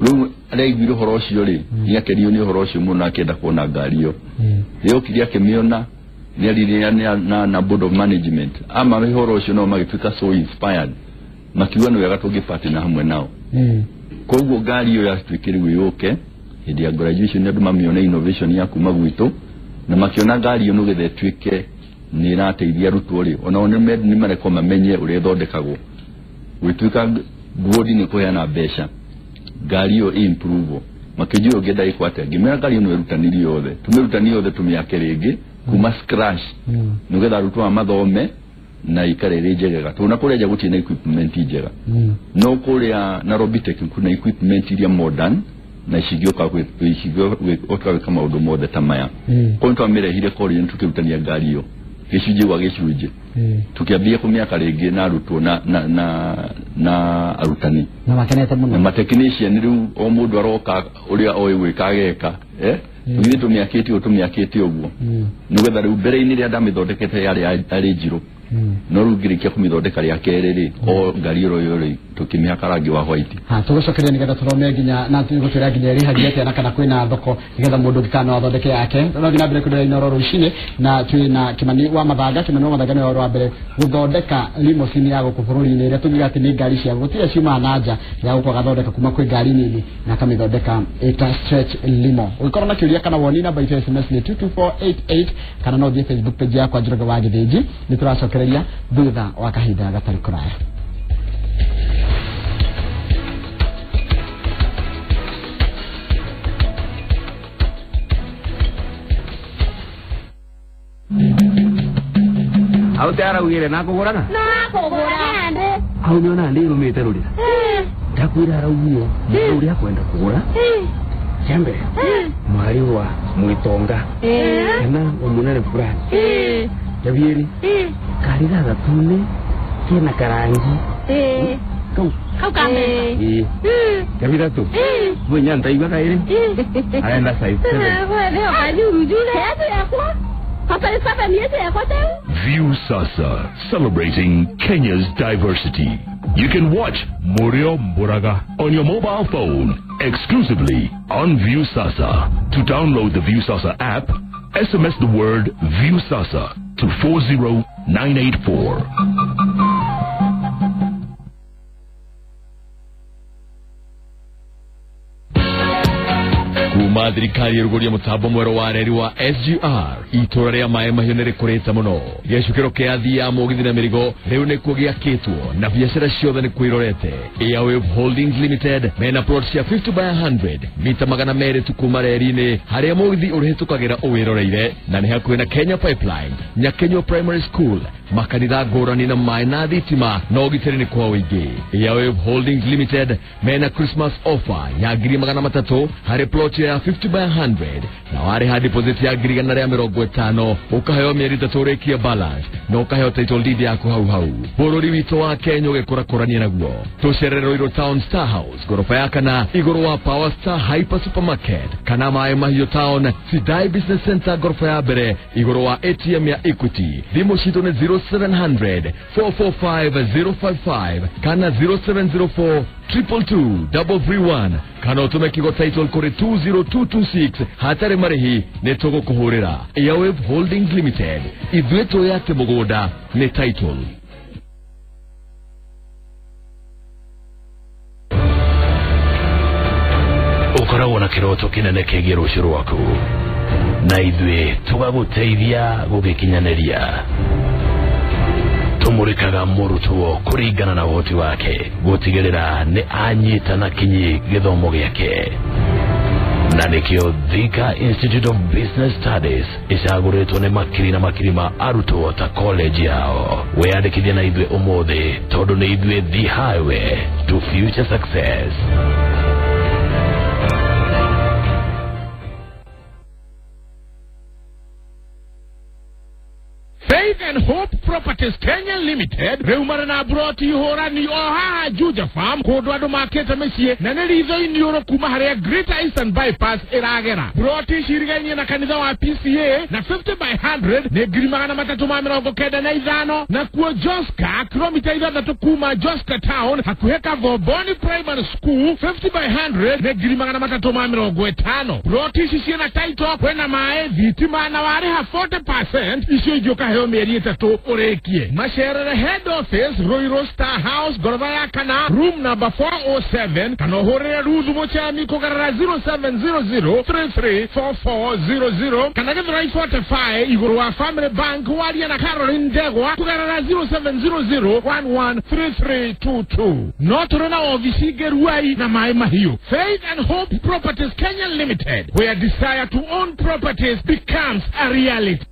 Rĩu araiguire ũhoro ũcio rĩ, nĩakenirio nĩ ũhoro ũcio mũno, akĩenda kuona ngari ĩyo. Rĩokire akĩmĩona, nĩaririe na board of management ama ũhoro ũcio, nao magĩtuĩka so inspired, makiuga nĩ wega tũngĩpartner hamwe nao. Koguo ngari ĩyo yatuĩkire rĩu yũke hĩndĩ ya graduation, andũ mamĩone innovation ya kuma gwitũ, na makĩona ngari ĩyo nĩgetha ĩtuĩke nĩ ĩrateithia arutwo rĩ, onao nĩ marekwo mamenye ũrĩa ĩthondekagwo. Gwĩtuĩka board nĩ kũheana mbeca ngari ĩyo improve, makĩnjũria ũngĩenda ĩkwo atĩa, ngĩmera ngari ĩyo no ĩrutanĩrio yothe, tũmĩrutanie yothe, tũmĩake rĩngĩ kuma scratch, nĩgetha arutwo aya mathome na ikare ĩrĩ njegega, tondũ na kũrĩa nja gũtirĩ na equipment njega, no kũrĩa Nairobi Tech kuna equipment iria modern na cingĩũka gwĩka maũndũ mothe ta maya. Koguo nĩtwamĩrehire college, nĩtũkĩrutania ngari ĩyo gĩcunjĩ gwa gĩcunjĩ, tukĩambia kũmĩaka rĩngĩ na arutwo na arutani na makenete mũno na matechnician. Rĩu o mũndũ aroka ũrĩa oĩ gwĩka ageka, tũgĩthiĩ tũmĩakĩte ũguo, tũmĩakĩte ũguo, nĩgetha rĩu mbere-inĩ rĩrĩa ndamĩthondekete yarĩ arĩ njirũ, no rĩu ngĩrĩkia kũmĩthondeka rĩa kerĩ rĩ, o ngari ĩro ĩyo rĩ, tũkĩmĩhaka rangi wa white. Ha tũgũcokeria nĩgetha tũrome nginya na tũgũtwĩra nginya ĩrĩhagia atĩa na kana kwĩna thoko nĩgetha mũndũ ũngĩ kana no athondeke yake. Tũrathiĩ na mbere kwĩrora Inooro rũcinĩ na twĩna Kimani wa Mathanga. Kimani wa Mathanga nĩwe wa mbere gũthondeka limousine ya gũkũ bũrũri-inĩ ĩrĩa tũngiuga atĩ nĩ ngari cia gũtirĩ ciumaga na nja ya gũkũ, agathondeka kuma kwĩ ngari nini na akamĩthondeka ĩta stretch limo. Ũngĩkorwo na kĩũria kana woni, namba itũ ya SMS nĩ 22488 kana no ũthiĩ Facebook page yakwa Njoroge wa Gĩthĩnji. Nĩ tũracokereria thutha wa kahinda gatarĩ kũraya. Hau te araugire nakũgũrana nakũgũra ndĩ hau nĩona ndĩrũmĩte rũrĩa ndakwĩra araugire ũrĩa kwenda kũgũra kĩa mbere mwari wa mwitonga kana wa mũnene fulani jabieri kari gathatune kena karangi kau kau kambeca jabithatu mwenya ntaigua kairi arenda size 7. View Sasa, celebrating Kenya's diversity. You can watch Murio Mburaga on your mobile phone exclusively on View Sasa. To download the View Sasa app, SMS the word View Sasa to 40984. Kuma thirikari ĩrũgũria mũtambo mwerũ wa reri wa SGR, itũra rĩa maĩ mahiũ nĩ rĩkũrĩte mũno. Gĩcukĩro kĩa athii a mũgithi na mĩrigo rĩu nĩkuo gĩakĩtwo na biacara ciothe nĩkuo irorete. Airwave Holdings Limited mena plot cia 50 by 100 mita 200 tu kuma reri-inĩ harĩa mũgithi ũrĩhĩtũkagĩra ũwĩroreire, na nĩ hakuhĩ na Kenya Pipeline, Nyakenywo Primary School, makanitha ngũrani na maĩ na thitima na ũgitĩri nĩ kwa ũingĩ. Airwave Holdings Limited mena Christmas offer ya 300,000 harĩ plot ya 50 by 100 na warĩha deposit ya 150,000 ũkaheo mĩeri 3 ũrĩkie balance na ũkaheo title deed yaku hau hau. Bũrũri witũ wa Kenya ũgĩkũrakũrania naguo. Tũcerere Ruiru Town Star House goroba ya kana igũrũ wa Power Star Hyper Supermarket kana Maĩ Mahiũ Town Sidai Business Center goroba ya mbere igũrũ wa ATM ya Equity. Thimũ citũ nĩ 0700 445 055 kana 0704 222 331 kana ũtũme kiugo title kũrĩ 20226 hatarĩ marĩhi nĩ tũgũkũhũrĩra. Airwave Holdings Limited, ithuĩ tũĩ atĩ mũgũnda nĩ title. Ũkoragwo na kĩroto kĩnene kĩgiĩ rũciũ rwaku na ithuĩ tũgagũteithia gũgĩkinyanĩria. Tũmũrĩkaga mũrutwo kũringana na ũhoti wake gũtigĩrĩra nĩ anyita na kinyi gĩthomo gĩake, na nĩkĩo Thika Institute of Business Studies ĩcagũrĩtwo nĩ makiri na makiri ma arutwo ta college yao. Wĩyandĩkithie na ithuĩ ũmũthĩ tondũ nĩ ithuĩ the highway to future success. Faith and Hope Property Properties Kenya Limited rĩu marĩ na broti hũrani o haha Juja Farm kũndũ andũ makĩte mĩciĩ na nĩ ritho-inĩ ũrũ kuma harĩa Greater Eastern Bypass ĩragera. Broti cirigainie na kanitha wa PCA na 50 by 100 nĩ 395,000 na kuo Joska kilomita 6 kuma Joska Town hakuhĩ Kavomboni Primary School 50 by 100 nĩ 350,000. Broti ici ciĩna title kwĩna maĩ thitima na warĩha 40% icio ingĩ ũkaheo mĩeri 3 ũrĩkie. Macerere head office Ruiru Star House ngoroba ya kana room number 407 kana ũhũrĩre Ruthu Mũchemi kũgerera 0700334400 kana Githurai 45 igũrũ wa Family Bank waria na Caroline Ndegwa kũgerera 0700113322. No tũrĩ na ofici ingĩ Ruai na maĩ mahiũ. Faith and Hope Properties Kenya Limited, where desire to own properties becomes a reality.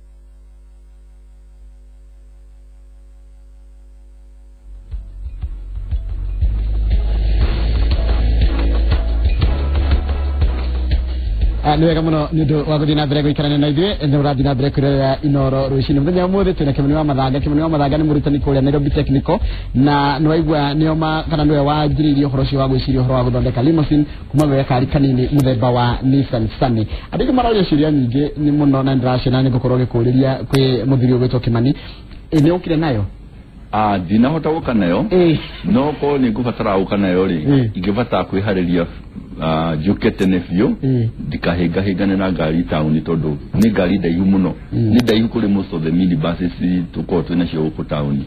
Nĩ wega mũno nĩ ũndũ wa gũthiĩ na mbere gũikarania na ithuĩ nĩ ũrathiĩ na mbere kwĩrorera Inoro rũcinĩ mũthenya ũmũthĩ twĩna Kĩmani wa Mathanga. Kĩmani wa Mathanga nĩ mũrutani kũrĩa Nairobi Technical na nĩ waigua nĩo kana nĩwe wanjĩrĩirie ũhoro ũcio wa gwĩciria ũhoro wa gũthondeka limousine kuma gwĩ gakari kanini mũthemba wa Nissan Sunny. Andũ aingĩ maroria ciũria nyingĩ nĩ mũno na nĩndĩraciona nĩ ngũkorwo ngĩkũrĩria kwĩ mũthuri ũgwĩtwo Kĩmani. Nĩ ũkire nayo? Ndinahota gũka nayo no korwo nĩ ngũbatara gũka nayo rĩ ingĩbatara kwĩharĩria njuke tene biũ ndikahĩngahĩngane na ngari taũni tondũ nĩ ngari ndaihu mũno nĩ ndaihu kũrĩ most of the minibuses tũkoragwo twĩ nacio gũkũ taũni.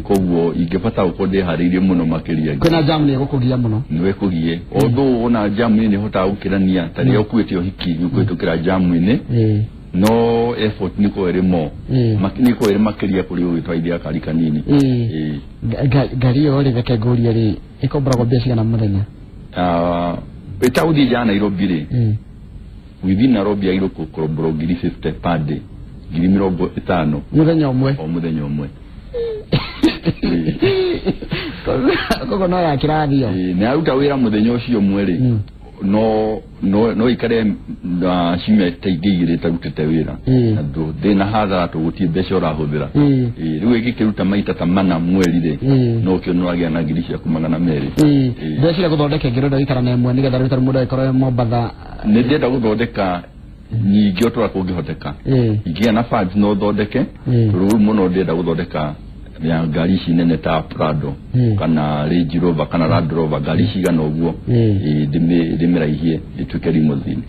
Koguo ingĩbatara gũkorwo ndĩharĩirie mũno makĩria. Kwĩna jamu nĩ ĩgũkũgia mũno? Nĩ ĩkũgie although ona jamu-inĩ nĩ ĩhotaga gũkĩrania ta rĩrĩa ũkuĩte ũhiki nĩ ũkũhĩtũkĩra jamu-inĩ no effort nĩ ĩkoragwo ĩrĩ more nĩ ĩkoragwo ĩrĩ makĩria kũrĩ ũgĩtwarithia gakari kanini. Ngari ĩyo rĩ reke ngũrie rĩ ĩkomboragwo mbia cigana mũthenya? Ĩtagũthiĩ nja ya Nairobi rĩ within Nairobi yagĩrĩirwo gũkomborwo 50,000 per day, 50,000 mũthenya ũmwe o mũthenya ũmwe. Koguo no ya kĩrathi ĩyo na yaruta wĩra mũthenya ũcio ũmwe rĩ no ikare na ciumia ta ingĩ igĩrĩ ĩtarutĩte wĩra na ndĩna hathara tũgũtirĩ mbeca ũrahũthĩra. Rĩu ĩngĩkĩruta maita ta mana mweri rĩ no ũkĩone ũragĩa na 200,000. Ndĩreciria gũthondeka ĩngĩ ũrenda gũikara na ĩmwe nĩgetha rĩu tarĩ mũndũ agĩkorwo e Mombatha. Nĩ ndĩrenda gũthondeka nyingĩ o ta ũrĩa kũngĩhoteka. Ingĩgĩa na funds no thondeke tondũ rĩu mũno ndĩrenda gũthondeka ya ngari ici nene ta Prado kana Range Rover kana Land Rover ngari cigana ũguo ndĩmĩraihie ĩtuĩke limousine.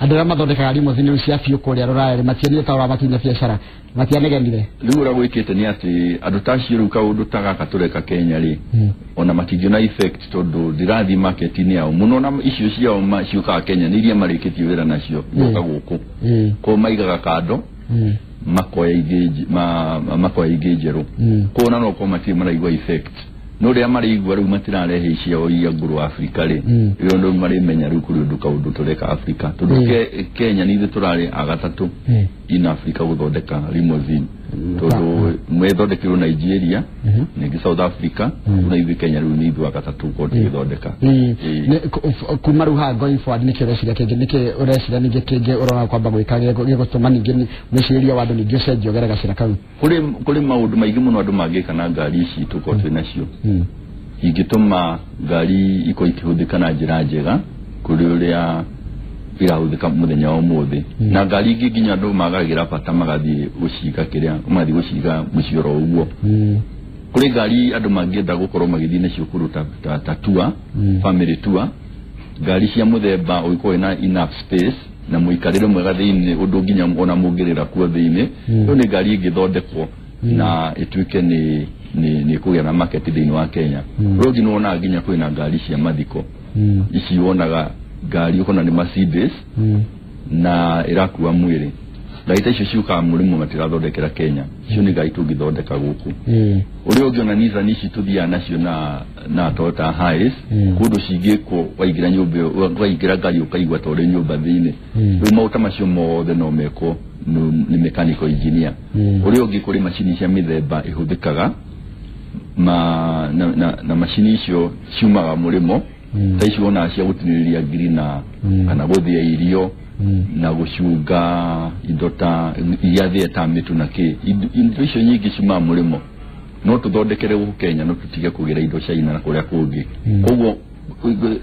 Andũ arĩa mathondekaga limousine rĩu cia biũ kũrĩa rũraya rĩ matianire ta ũrĩa matunya biacara matianegenire? Rĩu ũrĩa gwĩkĩte nĩ atĩ andũ ta acio rĩu kaũndũ ta gaka tũreka Kenya rĩ ona matingĩona effect tondũ ndirathiĩ market-inĩ yao mũno na icio ciao ciũkaga Kenya nĩ iria marĩkĩtie wĩra nacio gũka gũkũ koguo maigaga kando makoya ingĩ njerũ koguo ona no korwo matirĩ maraigua effect no rĩrĩa maraigua rĩu matirarehe ciao iria ngũrũ Afrika rĩ rĩo rĩu marĩmenya rĩu kũrĩ ũndũ kaũndũ tũreka Afrika tondũ Kenya nĩ ithuĩ tũrarĩ a gatatũ in Africa gũthondeka limousine tondũ mwethondekeirwo Nigeria ningĩ South Africa na ithuĩ Kenya rĩu nĩ ithuĩ a gatatũ gũkorwo tũgĩthondeka. Kuma rĩu haha going forward nĩkĩ ũreciria kĩngĩ nĩkĩ ũreciria ningĩ kĩngĩ ũrona kwamba gwĩka gĩgũtũma ningĩ mwĩcirĩrie wa andũ ningĩ ũcenjie ũgere gacĩra kau? Kũrĩ maũndũ maingĩ mũno andũ mangĩka na ngari ici tũkorwo twĩ nacio ingĩtũma ngari ikorwo ikĩhũthĩka na njĩra njega kũrĩ ũrĩa irahũthĩka mũthenya wa ũmũthĩ na ngari ingĩ nginya andũ magagĩra bata magathiĩ gũciga kĩrĩa magathiĩ gũciga mũciĩ oro ũguo. Kũrĩ ngari andũ mangĩenda gũkorwo magĩthiĩ nacio kũndũ ta tour family tour ngari cia mũthemba ũgĩkorwo ĩna enough space na mũikarĩre mwega thĩinĩ ũndũ nginya ona mũngĩrĩra kuo thĩinĩ rĩu nĩ ngari ĩngĩthondekwo na ĩtuĩke nĩ kũgĩa na market thĩinĩ wa Kenya. Rĩu ũngĩ nĩwonaga nginya kwĩna ngari cia mathiko ici wonaga ngari ũkona nĩ Mercedes na ĩrakua mwĩrĩ ngari ta icio ciũkaga mũrĩmo matirathondekera Kenya icio nĩ ngari tũngĩthondeka gũkũ. Ũrĩa ũngĩona Nissan ici tũthiaga nacio na Toyota Hiace kũndũ cingĩkwo waingĩra nyũmba waingĩra ngari ũkaigua ta ũrĩ nyũmba thĩinĩ rĩu maũta macio mothe no mekwo nĩ mechanical engineer. Ũrĩa ũngĩ kũrĩ macini cia mĩthemba ĩhũthĩkaga na macini icio ciumaga mũrĩmo ta ici wonaga cia gũtinĩrĩria ngiri na kana gũthĩa irio Na gũcunga indo ta iria thĩe ta mĩtu na kĩ indo icio nyingĩ ciumaga mũrĩmo no tũthondekere gũkũ Kenya no tũtige kũgĩra indo China na kũrĩa kũngĩ. Koguo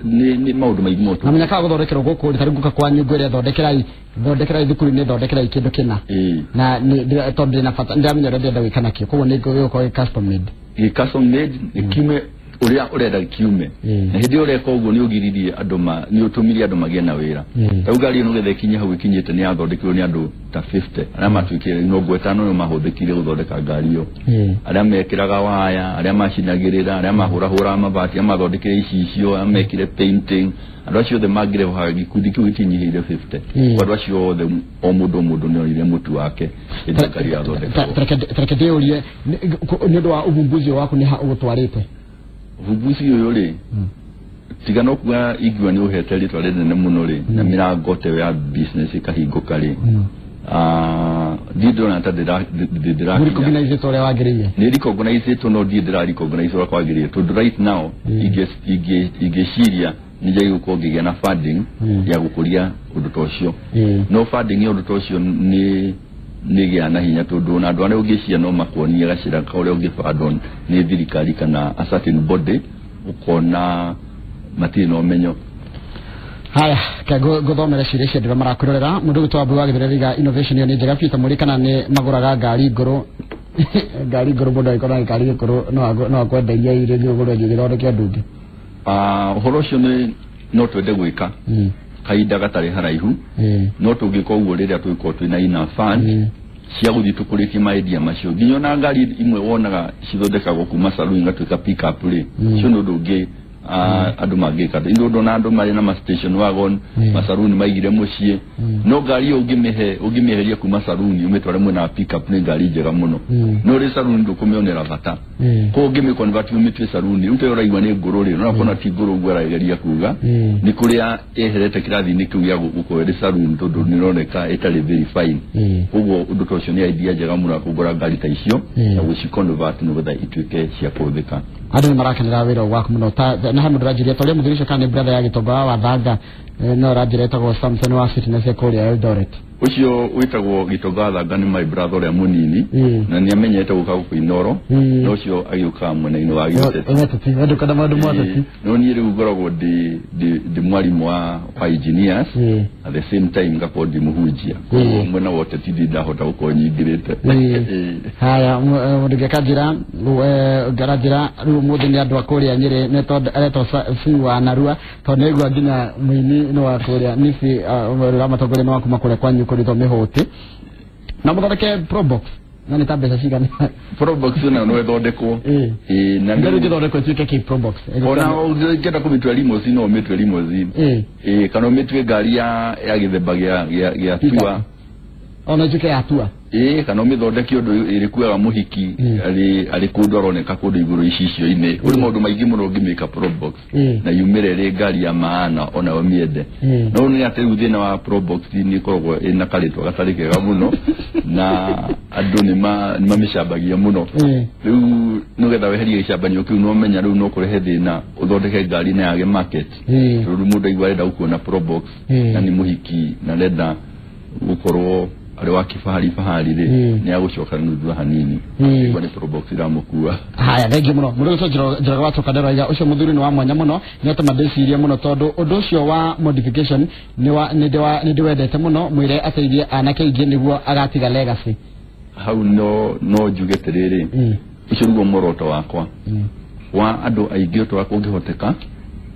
nĩ maũndũ maingĩ mũno. Na mũnyaka gũthondekerwo gũkũ rĩ, ta rĩu ngũka kwanyu ngwĩre thondekerai thukuru-inĩ, thondekerai kĩndũ kĩna. Na tondũ ndĩna bata, ndĩramenya ũrĩa ndĩrenda gwĩka nakĩo, koguo nĩ gĩgũkorwo gĩ custom made. Gĩ custom made kiume ũrĩa ũrenda kiume. Na hĩndĩ ĩyo ũreka ũguo nĩ ũgiririe andũ nĩ ũtũmire andũ magĩe na wĩra. Ta rĩu ngari ĩno nĩgetha ĩkinye hau ĩkinyĩte nĩ yathondekirwo nĩ andũ ta 50 arĩa matuĩkire 50 nĩo mahũthĩkire gũthondeka ngari ĩyo. Arĩa mekĩraga waya, arĩa macinagĩrĩra, arĩa mahũrahũraga mabati, arĩa mathondekire icicio, arĩa mekire painting, andũ acio othe mangĩrehaga gĩkundi kĩu gĩtinyihĩire 50. Andũ acio othe o mũndũ nĩ onire mũtu wake hĩndĩ ngari yathondekagwo. Tareke ndĩũrie nĩ ũndũ wa uvumbuzi waku nĩ ha ũgũtwarĩte? Uvumbuzi ũyũ rĩ, tiga no kuga ingiuga nĩ ũhete rĩtwa rĩnene mũno rĩ, na mĩrango ta ĩyo ya business ĩkahingũka rĩ, ndiĩ ndĩrona ta ndĩrakinya. Recognize ũrĩa wagĩrĩire. Nĩ recognize no ndiĩ ndĩra recognize ũrĩa kwagĩrĩire, tondũ right now ingĩciria nĩ njagĩrĩirwo gũkorwo ngĩgĩa na funding ya gũkũria ũndũ ta ũcio. No funding ya ũndũ ta ũcio nĩ nĩgĩa na hinya, tondũ ona andũ arĩa ũngĩcia no makuonie gacĩra ka ũrĩa ũngĩbandwo nĩ thirikari kana a certain body, ũkona matirĩ na ũmenyo. Haya, ke ngũthomere ciũria cia andũ arĩa marakwĩrorera. Mũndũ ũgwĩtwo Wambui wa Gĩthweri arauga innovation ĩyo nĩ njega biũ, ta mũrĩ kana nĩ magũraga ngari ngũrũ. Ngari ngũrũ, mũndũ angĩkorwo na ngari ngũrũ no akwenderie irĩ ũgũre ĩngĩ ĩgĩthondeke ũndũ ũngĩ. Ũhoro ũcio nĩ no twende gwĩka kahinda gatarĩ haraihu, no tũngĩka ũguo rĩrĩa tũgĩkorwo twĩna enough fund cia gũthiĩ tũkũrĩtie ma idea macio. Nginya ona ngari imwe wonaga cithondekagwo kuma saloon igatuĩka pick up rĩ, ũcio nĩ ũndũ ũngĩ andũ mangĩka. Nĩ ũndũ ona andũ marĩ na ma station wagon, masaruni maigire mũciĩ, no ngari ĩyo ũngĩmĩeheria kuma saruni ũmĩtware mwena wa pick up nĩ ngari njega mũno. No rĩ saruni ndũkũmĩonera bata, koguo ũngĩmĩconvert ũmĩtue saruni rĩu ta ũraigua nĩ ngũrũ rĩ, no ti ngũrũ ũguo arageria kuga nĩ kũrĩa eherete kĩrathi-inĩ kĩu gĩa gũkorwo ĩrĩ saruni, tondũ nĩ ĩroneka ĩtarĩ very fine. Koguo ũndũ ta ũcio nĩ idea njega mũno ya kũgũra ngari ta icio na gũciconvert nĩgetha ituĩke cia kũhũthĩka. Andũ nĩ marakenera wĩra waku mũno. Ta na he mũndũ ũranjĩria ta ũrĩa mũthuri ũcio kana nĩ brother ya Gĩtonga wa Wathanga, no ũranjĩra etagwo Samson wa fitness ya kũrĩa Eldoret. Ũcio wĩtagwo Gĩtonga wa Thanga nĩ my brother ũrĩa mũnini, na nĩ amenyete gũka gũkũ Inoro, na ũcio agĩũkaga mwena-inĩ wa gĩũteti. Ũteti, we ndũkwenda maũndũ ma ũteti. No niĩ rĩu ngoragwo ndĩ mwarimũ wa engineers, at the same time ngakorwo ndĩ mũhunjia, koguo mwena wa ũteti ndirĩ ndahota gũkorwo nyingĩrĩte. Haya, mũndũ ũngĩ akanjĩra ngaranjĩra rĩu ũmũthĩ nĩ andũ a kũrĩa Nyĩrĩ aretwo Sue wa Narua, tondũ nĩaigua nginya mũini nĩ wa kũrĩa Nisi ũrĩa ũramatongoria nĩ wa kuma kũrĩa kwanyu kũrĩtwo Mĩhũti. Na mũthondeke Probox na nĩ ta mbeca cigana? Probox nayo no ĩthondekwo. Na rĩu ĩngĩthondekwo ĩtuĩke kĩ Probox? Ona ũngĩenda kũmĩtua limousine no ũmĩtue limousine. Kana ũmĩtue ngari ya gĩthemba gĩa tua. Ona ĩtuĩke ya tua. Kana ũmĩthondeke ũndũ ĩrĩkuaga mũhiki arĩ kũndũ aroneka kũndũ igũrũ icicio-inĩ. Kũrĩ maũndũ maingĩ mũno ũngĩmĩka Probox na yumĩre ĩrĩ ngari ya maana ona ũmĩende. No nĩ atĩ rĩu thĩna wa Probox nĩ ĩkoragwo ĩna karĩtwa gatarĩ kega mũno na andũ nĩ mamĩcambagia mũno. Rĩu nĩgetha weherie gĩcambanio kĩu no menya rĩu no kũrehe thĩna ũthondeke ngari na yage market. Tondũ mũndũ aigua arenda gũkuona Probox na nĩ mũhiki na arenda gũkorwo arĩ wa kifahari fahari rĩ, nĩ agũcoka nuthu hanini igua nĩ Probox iramũkua. Haya, thengiũ mũno. Mũndũ ũcio Njoroge wa Tũkandero aiga ũcio mũthuri nĩ wa mwanya mũno, nĩ atũma ndĩcirie mũno, tondũ ũndũ ũcio wa modification nĩ ndĩwendete mũno. Mwĩre ateithie anake aingĩ nĩguo agatiga legacy. Hau no njuge atĩrĩrĩ, ũcio nĩguo muoroto wakwa wa andũ aingĩ ũtũra kũngĩhoteka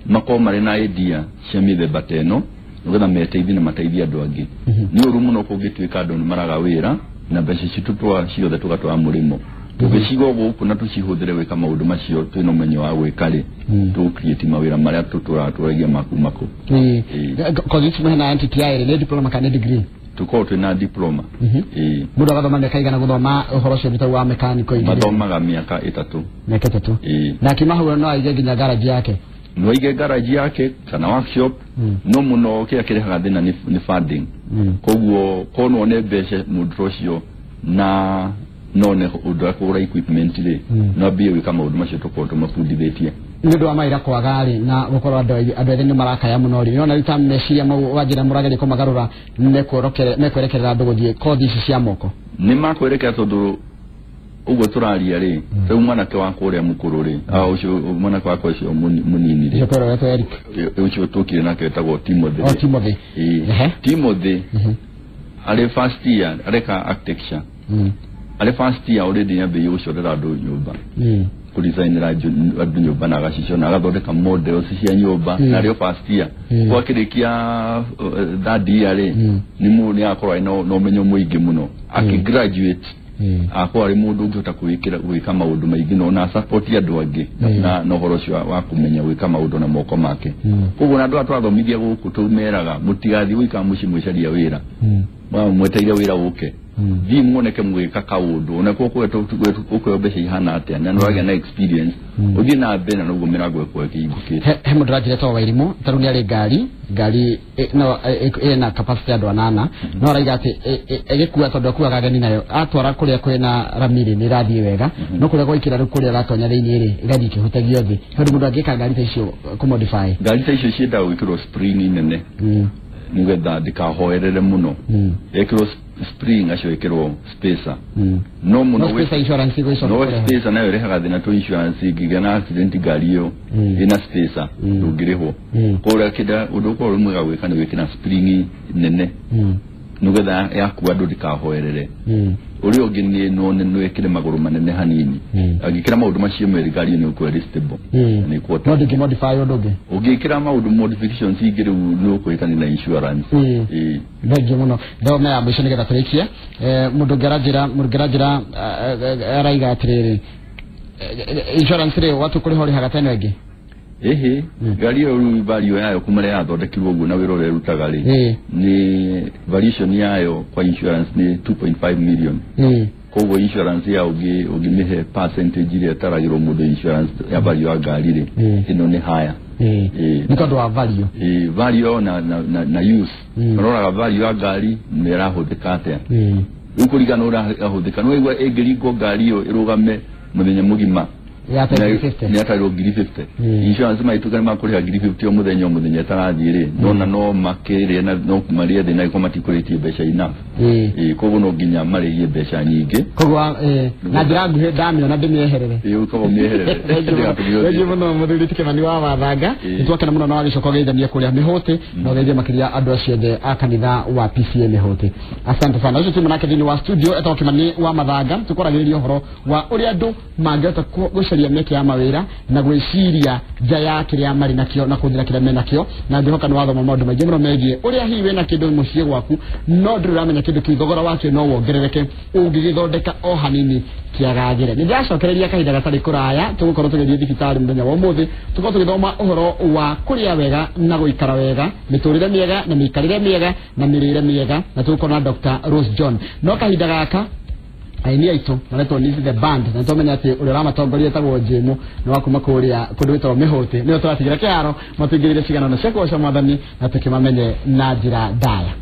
makorwo marĩ na idea cia mĩthemba ta ĩno nĩgetha meteithie na mateithie andũ angĩ. Nĩ ũru mũno kũngĩtuĩka andũ nĩ maraga wĩra na mbeca citũ twa ciothe tũgatwara mũrĩmo. Tũngĩciga gũkũ na tũcihũthĩre gwĩka maũndũ macio twĩna ũmenyo wa gwĩka rĩ, tũcreate mawĩra marĩa tũtũraga tũragia maku maku. Kothi ici mũheana entity ya ĩrĩ nĩ diploma kana nĩ degree? Tũkorwo twĩna diploma. Mũndũ agathoma mĩaka igana gũthoma ũhoro ũcio wĩtagwo wa mechanical engineering? Mathomaga mĩaka 3. Mĩaka 3. Na akiuma hau no aige nginya garage yake? No aige garage yake kana workshop. No mũno kĩrĩa kĩrehaga thĩna nĩ funding. Koguo korwo no one mbeca mũndũ ũcio na no one ũndũ wa kũgũra equipment rĩ, no ambie gwĩka maũndũ macio tũkorwo tũmabundithĩtie. Nĩ ũndũ wa mawĩra kwaga rĩ na gũkorwo andũ ethĩ nĩ marakaya mũno rĩ, nĩwona rĩu ta meciria mau wanjĩra mũrageria kũmagarũra mekwerekerera andũ gũthiĩ kothi ici cia moko. Nĩ makwerekera tondũ ũguo tũraria rĩ, rĩu mwanake wakwa ũrĩa mũkũrũ rĩ, ũcio mwanake wakwa ũcio mũnini rĩ, ũcio tũkire nake wĩtagwo Timothy. Oh, Timothy. Timothy arĩ first year areka architecture. Arĩ first year already nĩambĩrĩirie gũcorera andũ nyũmba, kũdesignera andũ nyũmba na agacicona, agathondeka models cia nyũmba, na arĩ o first year. Kwa akĩrĩkia third year rĩ, nĩ agakorwo arĩ na ũmenyo mũingĩ mũno. Akĩgraduate akorwo arĩ mũndũ ũngĩhota gwĩka maũndũ maingĩ no na support andũ angĩ na ũhoro ũcio wa kũmenya gwĩka maũndũ na moko make. Koguo na andũ aya twathomithia gũkũ tũmeraga mũtigathiĩ gũikara mũciĩ mwĩcaria wĩra, mweteire wĩra ũke, thiĩ muoneke mũgĩka kaũndũ onako ũkũheo mbeca ihana atĩa, na nĩũragĩa na experience ũthiĩ na mbere na noguo mĩrango ĩkorwo ĩkĩhingũkĩte. He mũndũ ũranjĩra etagwo Wairimũ, ta rĩu nĩ arĩ ngari no ĩna capacity ya andũ anana, no araiga atĩ ĩgĩkua tondũ akuaga ageni nayo, atwara kũrĩa kwĩna rami rĩ nĩ ĩrathiĩ wega, no kũrĩa gwaikĩra rĩu kũrĩa ĩratonya thĩinĩ rĩ ĩgathiĩ ĩkĩhutagio thĩ. He ũndũ mũndũ angĩka ngari ta icio kũmodify? Ngari ta icio ciendaga gwĩkĩrwo spring nene nĩgetha ndĩkahoerere mũno. Ĩkĩrwo spring acio ĩkĩrwo spacer. No mũno spacer insurance ĩgũcoka no spacer nayo ĩrehaga thĩna to insurance ĩngĩgĩa na accident ngari ĩyo ĩna spacer ndũngĩrĩhwo. Koguo kĩndũ ũndũ ũkorwo ũrĩ mwega gwĩka nĩ gwĩkĩra spring nene nĩgetha yakua andũ ndĩkahoerere. Ũrĩa ũngĩ nĩ no wĩkĩre magũrũ manene hanini. Angĩkĩra maũndũ macio merĩ ngari ĩyo nĩ ĩgũkorwo ĩrĩ stable. No ndũngĩ modify ũndũ ũngĩ? Ũngĩkĩra maũndũ modifications ingĩ rĩu nĩ ũkũhĩtania na insurance. Thengiũ mũno. Thome ya mũico nĩgetha tũrĩkie. Mũndũ ũngĩ aranjĩra araiga atĩrĩrĩ, insurance rĩ watu kũrĩha ũrĩhaga ta ĩno ĩngĩ? Ĩhĩ, ngari ĩyo rĩu value yayo kuma rĩrĩa yathondekirwo ũguo na wĩra ũrĩa ĩrutaga rĩ, nĩ valuation yayo kwa insurance nĩ 2.5 million. Koguo insurance ya ũngĩmĩhe percentage ĩrĩa ĩtaragĩrwo mũndũ insurance ya value ya ngari rĩ, ĩno nĩ haya. Nĩ tondũ wa value. Value na use. Ũroraga value ya ngari nĩ ĩrahũthĩka atĩa. Rĩu kũringana na ũrĩa ĩrahũthĩka, nĩ waigua ĩngĩringwo ngari ĩyo ĩrũgame mũthenya mũgima nĩ atarirwo ngiri 50. Insurance maituka nĩ makũrĩha ngiri 50 o mũthenya o mũthenya ĩtarathiĩ rĩ, nona no makĩrĩe na no marĩe thĩna angĩkorwo matikũrĩtie mbeca enough. Koguo no nginya marĩhie mbeca nyingĩ. Koguo na njĩra nguhĩ ndamĩona ndĩmĩeherere. Ũkaba ũmĩeherere. Thengiũ mũno mũthuri ti Kĩmani wa Wathanga. Nĩtwakena mũno na wagĩcoka ũgeithanie kũrĩa Mĩhũtĩ na ũgeithie makĩria andũ acio othe a kanitha wa PCA Mĩhũtĩ. Asante sana. Ũcio tuma nake thĩinĩ wa studio etagwo Kĩmani wa Mathanga, tũkwaragĩrĩria ũhoro wa ũrĩa andũ mangĩhota gũcaria mĩeke ya mawĩra na gwĩciria nja ya kĩrĩa marĩ nakĩo na kũhũthĩra kĩrĩa menakĩo, na ngĩhoka nĩ wathoma maũndũ maingĩ mũno megiĩ ũrĩa hihi wĩna kĩndũ mũciĩ gwaku no ndũrĩ ũramenya kĩndũ kĩu thogora wakĩo no wongerereke ũngĩgĩthondeka o hanini kĩagagĩre. Nĩ ndĩracokereria kahinda gatarĩ kũraya tũgũkorwo tũgĩthiĩ thibitarĩ mũthenya wa ũmũthĩ, tũkorwo tũgĩthoma ũhoro wa kũrĩa wega na gũikara wega, mĩtũrĩre mĩega na mĩikarĩre mĩega na mĩrĩre mĩega, na tũgũkorwo na Dr. Rose John. No kahinda gaka aini aitũ maretwo Nizi the Band, na tũmenya atĩ ũrĩa ũramatongoria etagwo Jĩmũ nĩ wa kuma kũrĩa kũndũ gwĩtagwo Mĩhũtĩ, nĩo tũratigĩra kĩharo matũingĩrĩre cigana na cia kũgoca Mwathani na tũkĩmamenye na njĩra ndaya.